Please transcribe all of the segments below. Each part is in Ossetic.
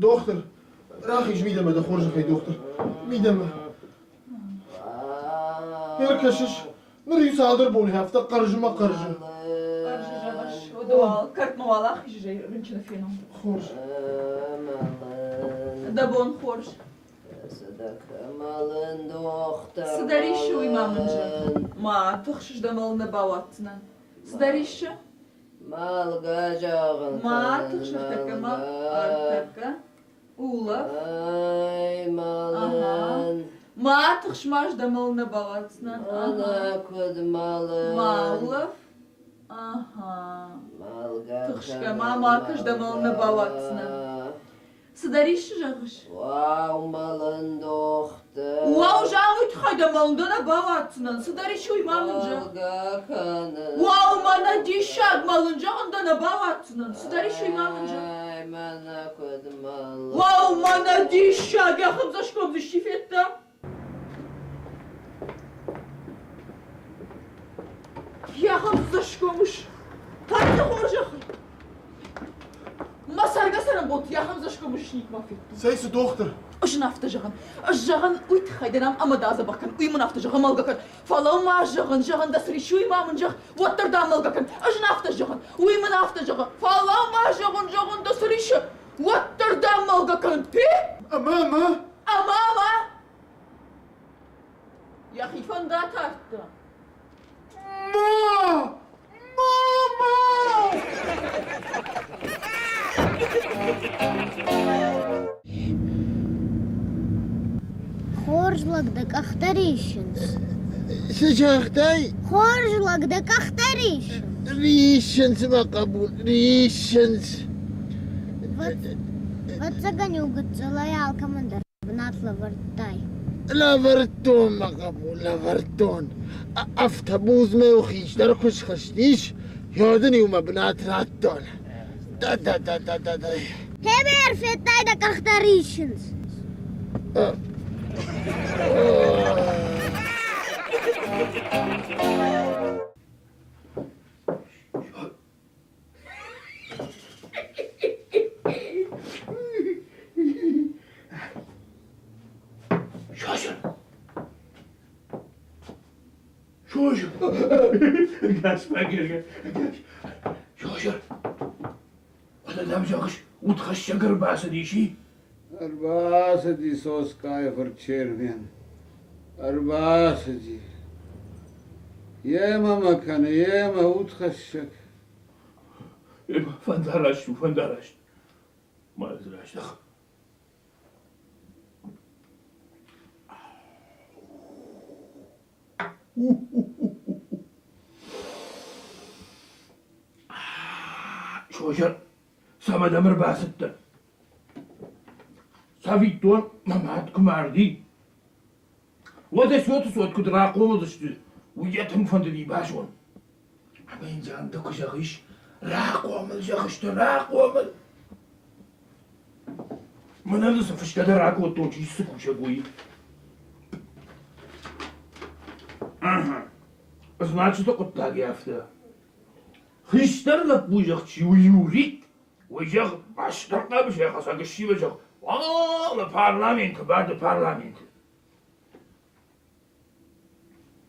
Дохтыр, рахиз мидӕмӕ дӕ хорзӕхӕй, дохтыр. Мидӕмӕ. Ӕркӕсыс, ныр иу цалдӕр боны афтӕ хъӕрзы мӕ хъӕрзы. Хъӕрзы зӕгъыс, уӕдӕ уал кӕртмӕ уал ахизыс рынчыны фенон. Хорз. Дӕ бон хорз. Цыдӕр иссы уый ма мын зӕгъ. Ма тыхсыс дӕ мӕлын нӕ бауадздзынӕн. Цыдӕр иссы? Мӕлгӕ зӕгъын Ма тыхс ӕртӕккӕ, ма ӕртӕккӕ. Улӕф. Ай, мӕлын. Ма тыхс, ма ӕз дӕ мӕлын нӕ бауадздзынӕн. Ӕнӕ куыд мӕлын. Ма улӕф. Аха. Мӕлгӕ Тыхсгӕ ма ма кӕс дӕ мӕлын нӕ бауадздзынӕн. Цыдӕр иссы зӕгъыс? Уау, мӕлын дохтыр. Уау, зӕгъ, уый тыххӕй дӕ мӕлын дӕ нӕ бауадздзынӕн. Цыдӕр ис уый ма мын зӕгъ. Мӕлгӕ кӕнын. Уау, мӕнӕ диссаг, мӕлын зӕгъын дӕ нӕ бауадздзынӕн. Цыдӕр ис уый ма мын зӕгъ. Ай, мӕнӕ куыд мӕлын. Уау, мӕнӕ диссаг, йӕ хӕмдзӕсгом дзы исчи федта? Йӕ хӕмдзӕсгом ус. Тӕккӕ хорзӕхӕй. Мӕ цӕргӕ-цӕрӕнбонты йӕ хӕмдзӕсгом ус никуы ма федтон. Цӕй цы дохтыр? Ӕз ын афтӕ зӕгъын. Ӕз зӕгъын, уый тыххӕй дӕр ам ӕмӕ дӕ адзӕбӕх кӕн, уый мын афтӕ зӕгъы, мӕлгӕ кӕн. Фӕлӕ ма зӕгъын, зӕгъын дӕ цы риссы, уый ма мын зӕгъ, уӕддӕр дӕ мӕлгӕ кӕн. Ӕз ын афтӕ зӕгъын, уый мын афтӕ зӕгъы, фӕлӕ ма зӕгъын, зӕгъын дӕ цы риссы, уӕддӕр дӕ мӕлгӕ кӕн. Пи? Ӕмӕ, ӕмӕ? Ӕмӕ, ӕмӕ? Йӕхи фӕнд атардта. Ма! Мама! Хорз лӕг дӕ къӕхтӕ риссынц. Цы загътай? Хорз лӕг дӕ къӕхтӕ риссынц. Риссынц, мӕ хъӕбул, риссынц. Ӕвӕццӕгӕн-иу гыццылӕй алкӕмӕн дӕр бынат лӕвӕрдтай. Лӕвӕрдтон, мӕ хъӕбул, лӕвӕрдтон. Автобусмӕ-иу хистӕр куы схызтис, уӕд ын-иу мӕ бынат радтон. Да-да-да-да-да-да. Хебер, федтай дӕ къӕхтӕ риссынц. Шошо! Шошо! Гас ма гас. Шошо! Уӕдӕ дӕм зӕгъыс, удхӕссӕг ӕрбацыдис, и? Ӕрбацыди Соскъайы фырт Чермен. Ӕрбацыди. Йемӕ мӕ кӕны, йемӕ удхӕссӕг. Фӕндараст у, фӕндараст. Ма раздӕх. Созыр, цӕмӕ дӕм ӕрбацыдтӕн? Цӕвиттон, мӕ мад куы марди, уӕд ӕй цоты цот куыд рахъомыл сты, уый йӕ тынг фӕндыди базон. Ӕмӕ йын зӕгъын куы зӕгъис, рахъомыл зӕгъыс ды, рахъомыл. Мӕнӕн дзы цы фыстӕ дӕр ракодтон, чи цы кусӕг, уый. Значит, хъуыддаг афтӕ. Хистӕр лӕппу зӕгъ, чи у Юрик, уый зӕгъ, бӕстӕ хъӕбысӕйхӕцӕг сси зӕгъ, уалӕ парламенты бады парламенты.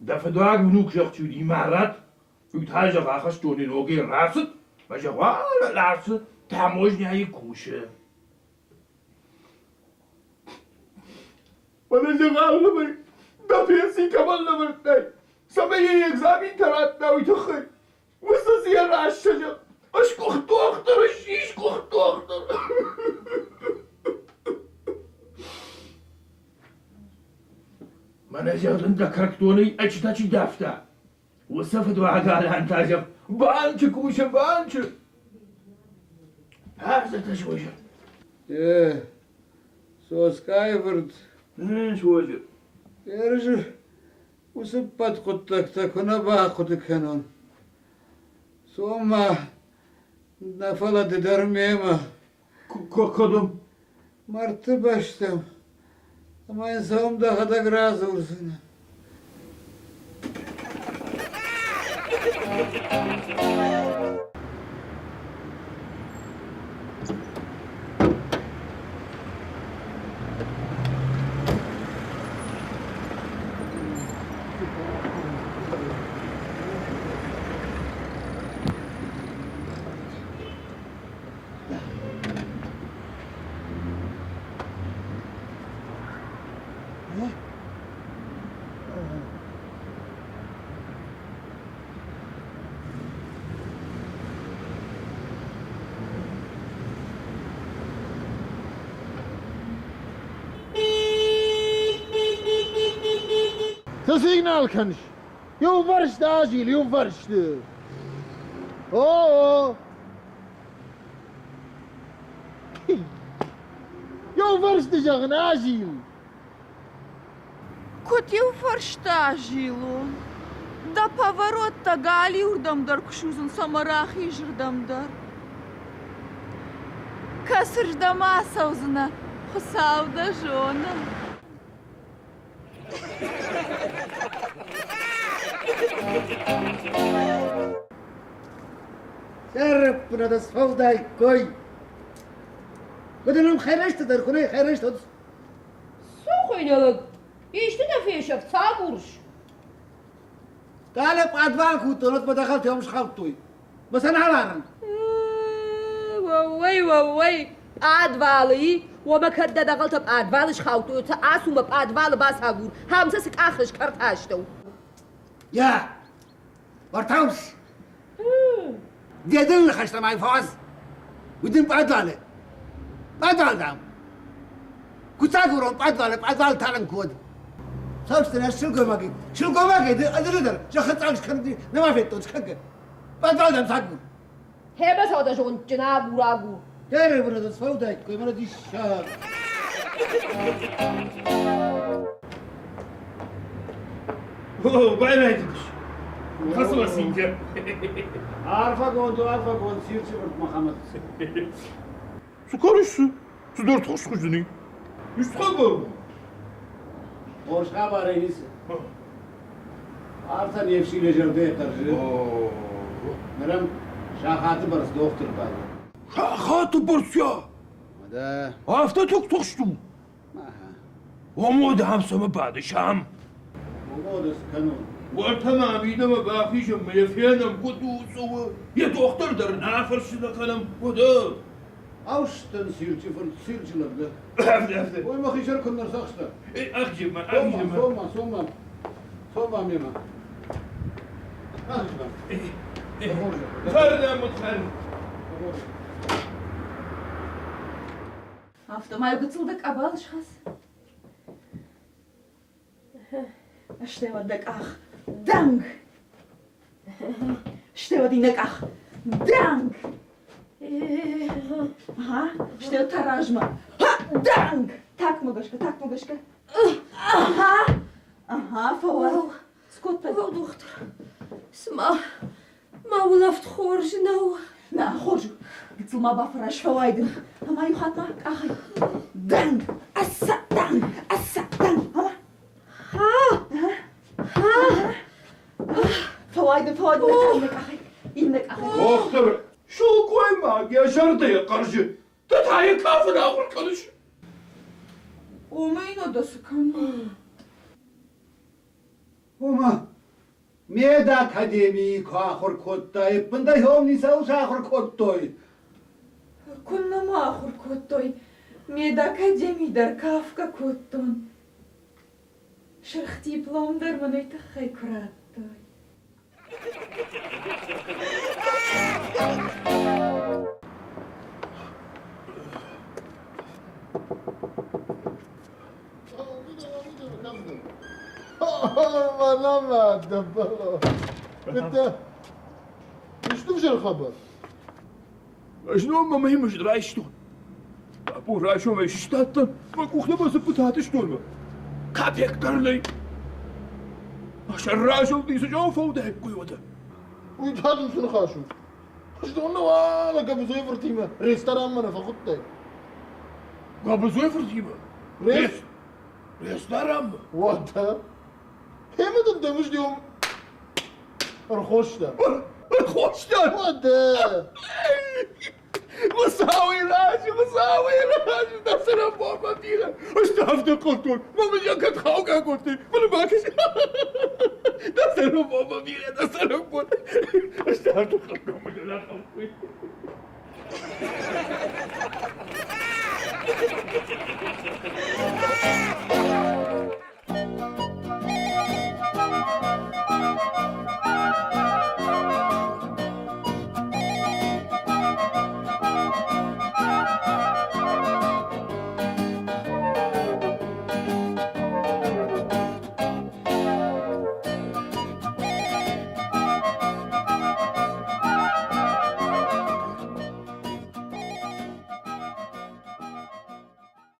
Дӕ фыдуаг внук зӕгъ, чи уыди Марат, уый та зӕгъ, ахӕстоны ногӕй рацыд, ӕмӕ зӕгъ, уалӕ Ларсы таможняйы кусы. Фӕлӕ зӕгъ, дӕ пенси кӕмӕн лӕвӕрдтай, цӕмӕй йӕ экзаментӕ радта, уый тыххӕй. Уыцы зиарӕссӕджы сгуыхт дохтыр сси сгуыхт дохтыр. Мӕнӕ зӕгъын дӕ кӕркдонӕй ӕчытӕ чи дафта, уыцы фыдуагалӕн та зӕгъ, банчы кусы, банчы. Ӕрзӕтӕ созыр. Э, Соскъайы фырт. Созыр. Ерзы Уыцы ппӕт хъуыддӕгтӕ куы нӕ бахъуыды кӕнон. Цом-ма, нӕ фӕлӕ ды дӕр мемӕ. Кӕдӕм? Мӕрдты бӕстӕм. Ӕмӕ йын сӕ уым дӕхӕдӕг радзурдзынӕ. Цы сигнал кӕныс? Иувӕрсты азил, иувӕрсты. О-о! Иувӕрсты зӕгъын, азил! Куыд иуфӕрсты азилон? Дӕ повороттӕ галиуырдӕм дӕр куы судзынц ӕмӕ рахизырдӕм дӕр. Кӕцырдӕм ацӕудзынӕ, Хуыцау дӕ зоны. Сӕраппынад сфӕлдаиккой. Уыд ын хӕрӕзты дӕр куы нӕ хӕрӕзты. Сухойнӕлӕг, исты дӕ фесӕфт, цагурыс? Дӕлӕ пъадвал кодтон, уӕд мӕ дӕгъӕлтӕ уым схаудтой. Мӕ сӕ нал арын. Уӕууӕй, уӕууӕй, пъадвалы и? Уомӕ кӕд дӕ дӕгъӕлтӕ пъадвалы схаудтой, та ацу мӕ пъадвалы бацагур, хӕмцӕ цы къахыс кӕрты астӕу. Йа, Ортаус, де дыл ныхӕстӕ ма фӕуадз. Уый дын пъадвалы. Пъадвал, дам. Куы цагурон пъадвалы, пъадвал талынг куы уӕд. Цӕудзынӕ сылгоймаги. Сылгоймагӕй ды ӕдылы дӕр зӕххы цъанг скӕнын нӕма федтон скӕнгӕ. Пъадвал дам цагур. Хебе содӕ зондджын агур-агур. Дӕрӕврӕдӕ сфӕудаиккой, мӕнӕ диссаг. О, байрайдыдыс. Хасыласинка. Арфӕгонд у, арфӕгонд, Сирчы фырт Мӕхӕмӕт. Цы карыссы? Цыдӕр тыхстхуызӕн и. Исты хабар у? Хорз хабарӕй ницы. Артӕн йе фсины зӕрдӕйы хъӕрзы. Ныр ӕм сахаты бӕрц дохтыр бады. Сахаты бӕрц я? Уӕдӕ. Афтӕ тынг тыхст у? Омод ам цӕмӕ бадыс ам? Омод скӕнон. Уӕртӕ ма мидӕмӕ бахизӕм мӕ йӕ фенӕм, куыд у, цы у. Йӕ дохтыр дӕр нӕ афӕрсынӕ кӕнӕм, уӕдӕ. Аустӕн цирчы фырт цирчы лӕг дӕ. Афтӕ, афтӕ. Ой, мӕхи сӕр куыннӕ рцахста. Ахджи-ма, ахджи-ма. Цом-ма, цом-ма, цом-ма мемӕ. Ахджи-ма. Фӕрнӕм уыд фӕрн. Афтӕмӕй гыццыл дӕ къабал схӕц. Стӕй уӕд дӕ къах дӕнг. Стӕй уӕд иннӕ къах дӕнг. Ага, стӕй уӕд та размӕ. Дӕнг! Такмӕ гӕсгӕ, такмӕ гӕсгӕ. Ага, ага, фӕуӕд. Скодтай. О, дохтыр, цыма мӕ улӕфт хорз нӕу. Нӕ, хорз у. Гыццыл ма бафӕраз, фӕуай дын. Ӕмӕ иу хатт ма къахӕй. Дӕнг! Асса, дӕнг! Асса, дӕнг! Ама. Ха! Ха! Фӕуай дын, фӕуай дын, иннӕ къахӕй. Иннӕ къахӕй. Дохтыр, сылгоймаг йӕ зӕрдӕйы хъӕрзы. Ды та йӕ кафын ахуыр кӕныс. Омӕ йын ӕдӕ цы кӕнон? Ома, медакадемийы куы ахуыр кодтай, ӕппындӕр хом ницӕуыл сахуыр кодтой. Куыннӕ ма ахуыр кодтой, медакадеми дӕр кафгӕ кодтон. Сырх диплом дӕр мын уый тыххӕй куы радтой. انت مش تفجر الخبر شنو ما مهمش رايشتون ابو رايشون اشتاتن ما كوخنا بس بتاتشتون كابيك درلي عشان راشو دي سجو فوده كوي ويتهادم شنو خاشو شلون وانا قبل زويفر تيما ريستوران من فخطي قبل زويفر تيما ريس ريستوران وات Hemen demiş diyorum. Рхошта. Рхошта. What وساوي راشي وساوي راشي ده سنة بابا فيها اشتغلت قلتون ما من يكت خوكا قلت من باكش ده سنة بابا فيها ده سنة بابا اشتغلت قلتون من لا خوكي